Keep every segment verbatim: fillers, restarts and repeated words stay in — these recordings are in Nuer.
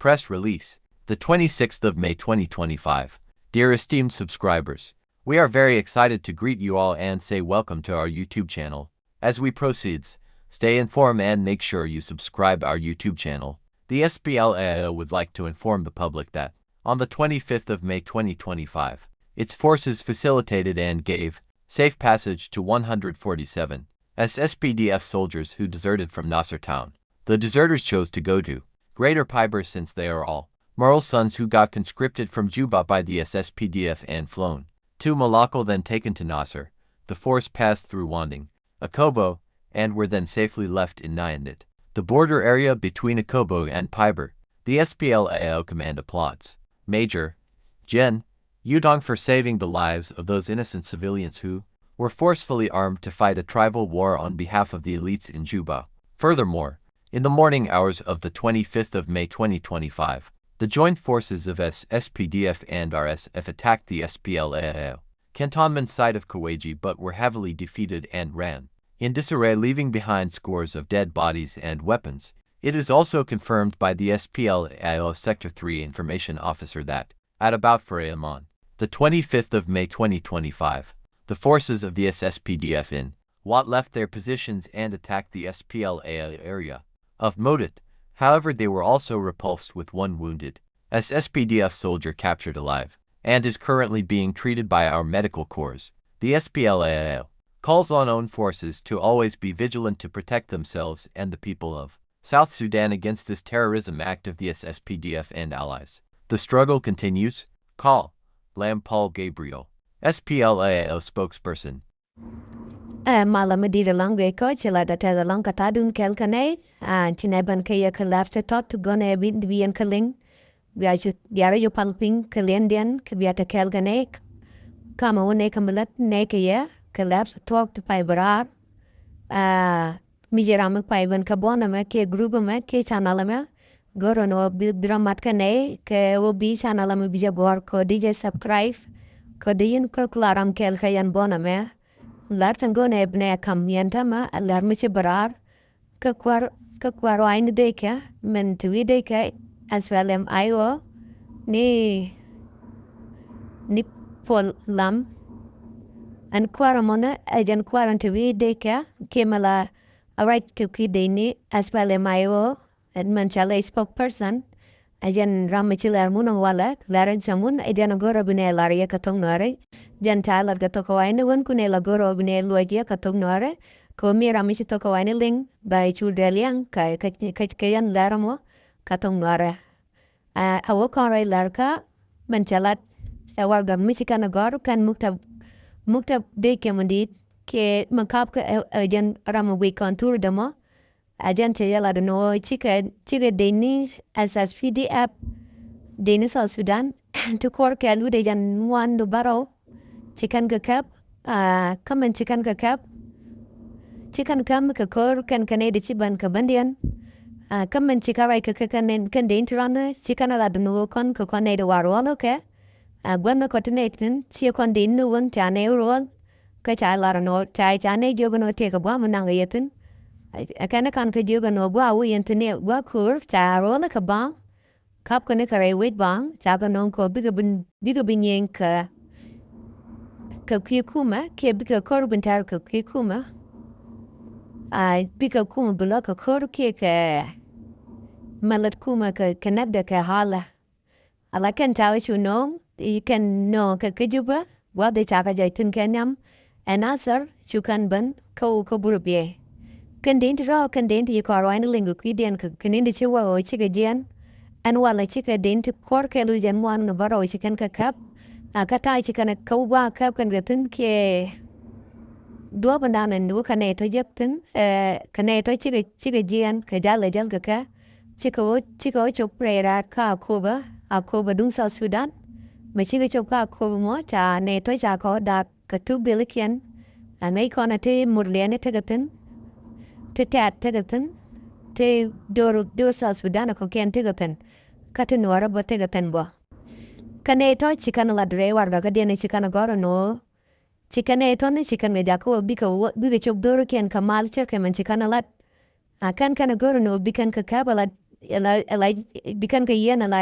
Press release, the twenty-sixth of May twenty twenty-five. Dear esteemed subscribers, we are very excited to greet you all and say welcome to our YouTube channel. As we proceeds, stay informed and make sure you subscribe our YouTube channel. The S P L A I O would like to inform the public that, on the twenty-fifth of May twenty twenty-five, its forces facilitated and gave safe passage to one hundred forty-seven S S P D F soldiers who deserted from Nasir town. The deserters chose to go to Greater Pibor since they are all Murle sons who got conscripted from Juba by the S S P D F and flown to Malakal, then taken to Nasir. The force passed through Wanding, Akobo, and were then safely left in Nyandit, the border area between Akobo and Pibor. The S P L A I O command applauds Major Gen Udong for saving the lives of those innocent civilians who were forcefully armed to fight a tribal war on behalf of the elites in Juba. Furthermore, in the morning hours of the twenty-fifth of May twenty twenty-five, the joint forces of S S P D F and R S F attacked the S P L A I O cantonment site of Kawaji but were heavily defeated and ran in disarray, leaving behind scores of dead bodies and weapons. It is also confirmed by the S P L A I O Sector three information officer that, at about four a.m. on the twenty-fifth of May twenty twenty-five, the forces of the S S P D F in Wat left their positions and attacked the S P L A I O area of Modit. However, they were also repulsed with one wounded S S P D F soldier captured alive and is currently being treated by our medical corps. The S P L A I O calls on own forces to always be vigilant to protect themselves and the people of South Sudan against this terrorism act of the S S P D F and allies. The struggle continues. Call Lam Paul Gabriel, S P L A I O spokesperson. Ɛ malä mi di̱i̱t ɛlɔ̱ŋ guic kä ci la dätɛth ɛlɔ̱ŋ kä ta̱a̱dun kɛl kä nɛy. Aa, ci nɛ ben kä yɛ kä lap ti tɔt ti gɔnɛ bi bi yɛn kä liŋ. Bia cu diaarä cu pal piny kä liɛndiɛn kä bia te kɛl kä nɛy. Kamɛ wä nɛy kä mi lät nɛy kä yɛ kä lap ti tuɔɔk ti pay bi raar. Aa, mi ci ram mi pay ben kä buɔ̱n ɛmɛ kiɛ group ɛmɛ kiɛ channel ɛmɛ. Go̱rä ni wä bi, bi rɔ mat kä nɛy kɛ wä bi channel ɛmɛ bi jɛ gɔ̱r kɛ wä di jɛ subscribe kɛ wä di yin kɛ kula ram kɛl kä yɛn buɔ̱n ɛmɛ. Lar tin go̱n ɛ bi nɛ kam yɛn tämɛ ɛ lar mi ci bɛ raar. Kä kuar, kä kuar wa in dee kɛ min ti wi dee kɛ S P L M I O ni, ni Paul Lam. Ɛn kuar mɔnɛ ɛ jɛn kuar in ti wi dee kɛ kiɛ mɛ la a right kɛ kui̱ dee ni S P L M I O. Ɛn mɛn ca lɛ spokesperson. Ɛ jɛn ram mi ci lɛr mun ɛ walɛ lɛr in cɛ mun ɛ jɛn ɛ go̱rɛ bi nɛ lar yɛ kɛ thok nuɔrɛ. Jɛn ca lar kɛ thok kɛ wayni wän kun ɛ la go̱rɛ bi nɛ luɔc yɛ kɛ thok nuɔrɛ. Kɛ mi ram mi ci thok kɛ wayni liŋ ba cu dɛ liɛŋ kɛ, kɛ, kɛ, kɛ yɛn lɛr mɔ kɛ thok nuɔrɛ. Ɛ, a wä kɔn rɛy lɛr kä mɛn ca lat ɛ wargak mi ci kɛn ɛ gɔr kɛn muktab, muktab dee kɛ mundit kɛ mɛ kap kɛ ɛ, ɛ jɛn ram mi wi̱i̱ kɔn thur dämɔ. A jɛn cɛ yɛ lat ɛn ɣöö cikɛ, cikɛ dec ni S S P D F, dec ni South Sudan ti kuɔr kɛɛl wi̱cdɛ jɛn ŋuan du bärɔw. Ci kɛn kɛ kɛp, aa, kä mɛn ci kɛn kɛ kɛp. Ci kɛn kɛm kɛ ko̱r kɛn kɛ nɛy di ci ben kɛ bendiɛn. Aa, kä mɛn ci kɛ ruac kɛ kɛ kɛn, kɛn dec ti rɔn ci kɛn lat ɛn ɣöö kɔn kɛ kɔn nɛy di war ruɔl kɛ. Aa, gua̱n mi kɔt ti nɛy thi̱n ci kɔn dec ni wun ca nɛy ruɔl. Kä ca lar ɛn ɣöö ca, ca nɛy jiök ɛn ɣöö tëëkɛ gua̱a̱m mi naŋ kɛ yɛ thi̱n. Ɛ kɛn ɛ kan kä jiök ɛn ɣöö gua̱a̱ wä yɛn thi̱n ɛ gua̱a̱ ko̱r ca ro̱o̱l ɛ kɛ ba̱a̱ŋ. Kap kɛn ɛ kɛ rɛy wec ba̱a̱ŋ ca kɛ nööŋ kɛ ɣöö bikɛ bi, bikɛ bi nyieny kɛ, kɛ kui̱ kumɛ kiɛ bikɛ ko̱r bin tɛr kɛ kui̱ kumɛ. Aa, bikɛ kumɛ bi lɔ kɛ ko̱r kiɛ kɛ mɛ lät kumɛ kɛ, kɛ näkdɛ kɛ ɣa̱lä. Ala kɛn ca wä cu nööŋ i̱ kɛn nööŋ kɛ kä Jubä gua̱th i̱ ca kɛ jɔc thi̱n kɛ nhiam. Ɛ Nasir cu kɛn ben kä wä kä Burbiɛ. Kɛn dee in ti rɔɔk kɛn dee in ti ci kɔn ruaacni liŋ kɛ kui̱diɛn kɛ, kɛ ni̱n ti ci wä ɣöö cikɛ jiɛɛn. Ɛn walɛ cikɛ dee in ti kuɔr kɛɛl wi̱c ɛn muan ni bä rɔw ci kɛn kɛ käp. A kä ta̱a̱ ci kɛn kä wä gua̱a̱k käp kɛn kɛ thi̱n kiɛ duɔ̱ɔ̱p in da̱a̱n ɛn wä kɛ nɛy tɔ̱ jek thi̱n. Ɛ, kɛ nɛy tɔ̱ cikɛ, cikɛ jiɛɛn kɛ jal ɛ jäl kɛ kɛ. Cikɛ wä, cikɛ wä cop rɛy raar kä Akobo, Akobo duŋ South Sudan. Mɛ cikɛ cop kä Akobo mɔ ca nɛy tɔ̱ ca kɔ daak kɛ tuk dhilikiɛn. Ɛ ŋäc kɔn ɛ ti Murliɛn i̱ tekɛ thi̱n. Ti Tɛ̈t tekɛ thi̱n. Ti döör, döör South Sudan ɛ kɔ̱kiɛn tekɛ thi̱n. Kä ti Nuɔɔrä bä tekɛ thi̱n bä. Kä nɛy tɔ̱ ci kɛn lat rɛy warɛgakädiɛn ci kɛn gɔ̱r ɛn ɣöö ci kɛn nɛy tɔ̱ni ci kɛn kɛ jakä wä bikɛ wä, bikɛ cop dho̱rikiɛn kɛ mal cärkɛ mɛn ci kɛn lat. A kɛn kɛn ɛ go̱r ɛn ɣöö bi kɛn kɛ kɛp ɛ lat Ala, ala, bi kɛn kɛ yiɛn ala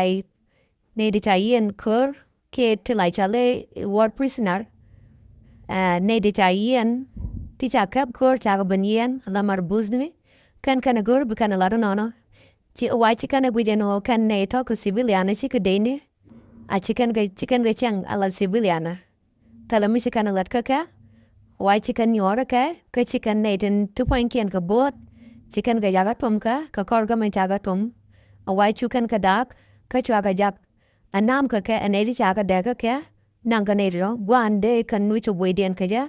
nɛy ti ca yiɛn ko̱r kiɛ ti la cɔal i̱ war prisoner. Ɛ, nɛy ti ca yiɛn ti ca käp ko̱r ca kɛ ben yiɛn ala mar buthni. Kɛn kɛn ɛ go̱r bi kɛn ɛ lat inɔnɔ. Ci wa ci kɛn ɛ guic ɛn ɣöö kɛn nɛy tɔ̱ kɛ civilian ɛ ci kɛ deyni. A ci kɛn kɛ, ci kɛn kɛ cieŋ ala civilian ɛ. Thilɛ mi ci kɛn ɛ lat kä kɛ. Wa ci kɛn nyuɔɔr ɛ kɛ, kä ci kɛn nɛy tin ti puɔ̱nykiɛn kɛ bo̱o̱th. Ci kɛn kɛ jakä tuɔm kɛ, kɛ kɔr kä mɛn ca kɛ tuɔm. A wa cu kɛn kɛ daak, kä cua kɛ jak. A naam kɛ kɛ, ɛ nɛy ti ca kɛ dɛk kä kɛ, naŋ kɛ nɛy ti rɔ, gua̱a̱n dee kɛn wi̱c cop wecdiɛn kɛ jɛ.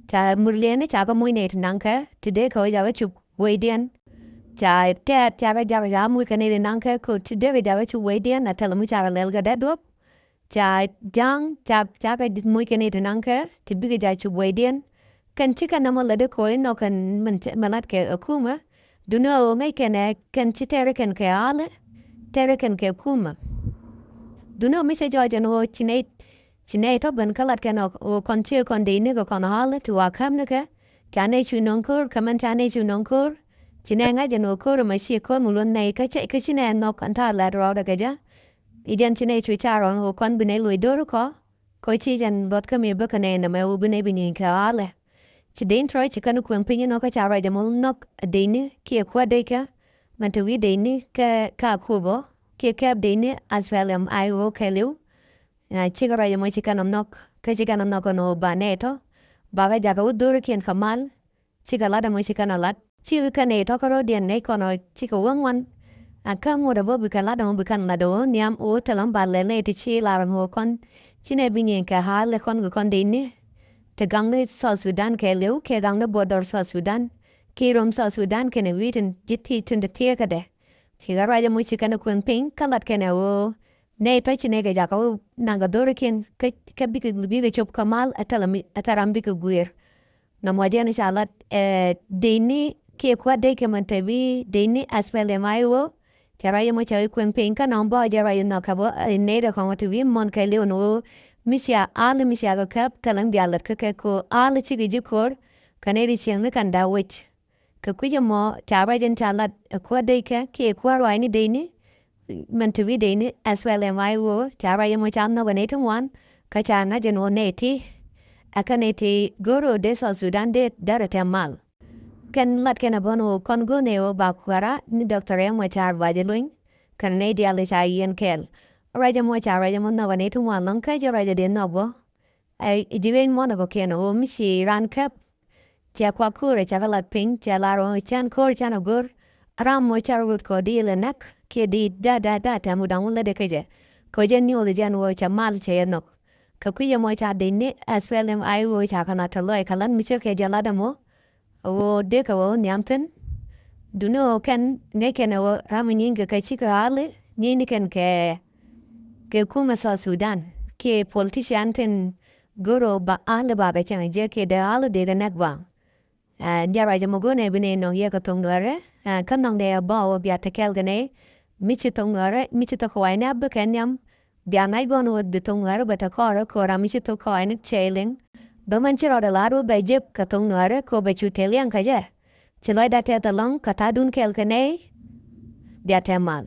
Ca murliɛn ca kɛ muc nɛy ti naŋ kɛ, ti dee kɛ wä jakä cop wecdiɛn. Ca tɛɛt ca kɛ jak ca muc kɛ nɛy ti naŋ kɛ, kɛ ti dee kɛ jakä cop wecdiɛn, a thilɛ mi ca kɛ lɛl kɛ dee duɔ̱p. Ca ja̱a̱ŋ ca, ca kɛ muc kɛ nɛy ti naŋ kɛ ti bikɛ ja̱ cop wecdiɛn. Kɛn ci kɛn nɔmɔ lätdɛ ko̱ inɔ kɛn mɛn, mɛn lat kɛ ɛ kumɛ. Duundɛ ɣöö ŋäc kɛn ɛ kɛn ci tɛrɛ kɛn kɛ alɛ, tɛrɛ kɛn kɛ kumɛ. Duundɛ ɣöö mi cɛ jɔɔc ɛn ɣöö ci nɛy, ci nɛy tɔ̱ ben kä lat kɛn ɣöö kɔn ci kɔn deyni kɛ kɔn alɛ ti wa käm ni kɛ. Ca nɛy cu nɔŋ ko̱r kɛ mɛn ca nɛy cu nɔŋ ko̱r. Ci nɛy ŋa̱c ɛn ɣöö ko̱r ɛmɛ ci ko̱r mi luɔ̱n nɛy kä ci, kä ci nɛy nhɔk ɛn ta̱a̱ lɛt rɔɔdɛ kɛ jɛ. I̱ jɛn ci nɛy cu ca rɔɔn ɣöö kɔn bi nɛy luɔc do̱r kɔ. Kɔ ci jɛn luɔt kä mi bä kä nɛy nɛmɛ ɣöö bi nɛy bi nyieny kɛ alɛ. Ci deny tɔ̱ ci kɛn kueŋ piny inɔ kä ca ruac ɛmɔ nhɔk a deyni kiɛ kuäär dey kɛ. Mɛn te wi̱i̱ deyni kɛ ka kup ɔ kiɛ kɛɛp deyni SPLM-IO kɛɛliw. Ɛ, cikɛ ruac ɛmɔ ci kɛn ɔ nhɔk kä ci kɛn ɔ nhɔk ɛn ɣöö ba nɛy tɔ̱. Bakɛ jakä wä dho̱rikiɛn kɛ mal. Cikɛ lat ɛmɔ ci kɛn ɔ lat. Cikɛ kɛn nɛy tɔ̱ kärɔ̱diɛn nɛy kɔn ɔ cikɛ wä ŋuan. Ɛ kä ŋot ɛ bä bikɛ lat ɛmɔ bi kɛn lat ɛ ɣöö nhiam ɣöö thilɛ mi ba lɛl nɛy ti ci lar ɛn ɣöö kɔn. Ci nɛy bi nyieny kɛ alɛ kɔn kɛ kɔn deyni. Ti gaŋni South Sudan kɛɛliw kɛ gaŋni border South Sudan. Kiɛ rom South Sudan kɛnɛ wi̱i̱ tin ji̱ thiec tin te thieekädɛ. Cikɛ ruac ɛmɔ ci kɛn ɛ kueŋ piny kä lat kɛn ɛ ɣöö nɛy tɔ̱ ci nɛy kɛ jakä wä naŋ kɛ dho̱rikiɛn kä, kä bikɛ, bikɛ cop kɛ mal ɛ thilɛ mi, ɛ thilɛ ram bikɛ gui̱i̱r. Nɔmɔ jɛn ca lat, ɛ, deyni kiɛ kuäär dey kɛ mɛn te bi deyni SPLM-IO. Cɛ ruac ɛmɔ cɛ kueŋ piny kä nɔmɔ bä jɛ ruac nhɔk kɛ bä, ɛ, nɛy dɛ kɔŋ te bi muɔ̱n kɛɛliw ɛn ɣöö mi cia al mi cia kɛ käp thilɛ mi bia lät kä kɛ ko̱r al cikɛ ji̱ ko̱r. Kɛ nɛy ti cieŋni kɛn da̱a̱ wec. Kɛ kui̱c ɛmɔ ca ruac ɛn ca lat ɛ kuäär dey kɛ kiɛ kuäär ruacni deyni. Mɛn te wi̱i̱ deyni SPLM-IO ca ruac ɛmɔ ca nhɔk ɛ nɛy ti ŋuan. Kä ca ŋa̱c ɛn ɣöö nɛy ti. Ɛ kä nɛy ti go̱r ɣöö dee South Sudan dee därɛ tɛm mal. Kɛn lat kɛn ɛ bä ɛn ɣöö kɔn go̱r nɛy ɣöö ba kuäärä ni Doctor Riek Machar ba jɛ luny. Kɛn nɛy diaal ca yiɛn kɛɛl. Ruac ɛmɔ ca ruac ɛmɔ nhɔk ɛ nɛy ti ŋuan lɔ̱ŋ kä jɛ ruac ɛ dee nhɔk bä. Ɛ ji̱ wec muɔ̱n ɛ kɔ̱kiɛn ɣöö mi ci raan käp. Cɛ kuak ko̱o̱rɛ cakɛ lat piny cɛ lar ɣöö can ko̱o̱r can a go̱r. Ram mɔ ca rut kɔ di ilɛ näk kiɛ di da da da tɛm wut da̱ŋ wut lätdɛ kecɛ. Kɔ jɛ niuth jɛn ɣöö cɛ mal cɛ yɛ nhɔk. Kɛ kui̱c ɛmɔ ca dec ni SPLM-IO ca kɛ lat tɛ lɔc kɛ lat mi ce̱tkɛ jɛ lat ɛmɔ. Ɣöö dee kɛ wä wä nhiam thi̱n. Duni ɣöö kɛn ŋäc kɛn ɛ wä ram mi nyieny kɛ kɛ cikɛ ɣa̱li nyieny ni kɛn kɛ kɛ kumɛ South Sudan kiɛ politician tin go̱r ɣöö ba ɣa̱li ba bɛ cɛŋ jɛ kiɛ dee ɣa̱li dee kɛ näk ba. Ɛ, diaal ruac ɛmɔ go̱o̱nɛ bi nɛy nɔŋ yɛ kɛ thoŋ Nuɛrɛ. Ɛ, kä nɔŋ dee ɛ bä wä bia te kɛɛl kɛ nɛy mi ci thoŋ Nuɛrɛ mi ci thok kɛ wa̱i̱ni a bikɛ nhiam. Bia nac bä ni wä bi thoŋ Nuɛrɛ bɛ te kɔrɛ kɛ ram mi ci thok kɛ wa̱i̱ni cɛ liŋ. Bɛ mɛn ci rɔɔdɛ la̱r wä bɛ jek kɛ thoŋ Nuɛrɛ kɛ bɛ cu te liɛŋ kɛ jɛ. Ci lɔcda tɛth ɛlɔ̱ŋ kɛ tha̱a̱dun kɛɛl kɛ nɛy. Bia te mal.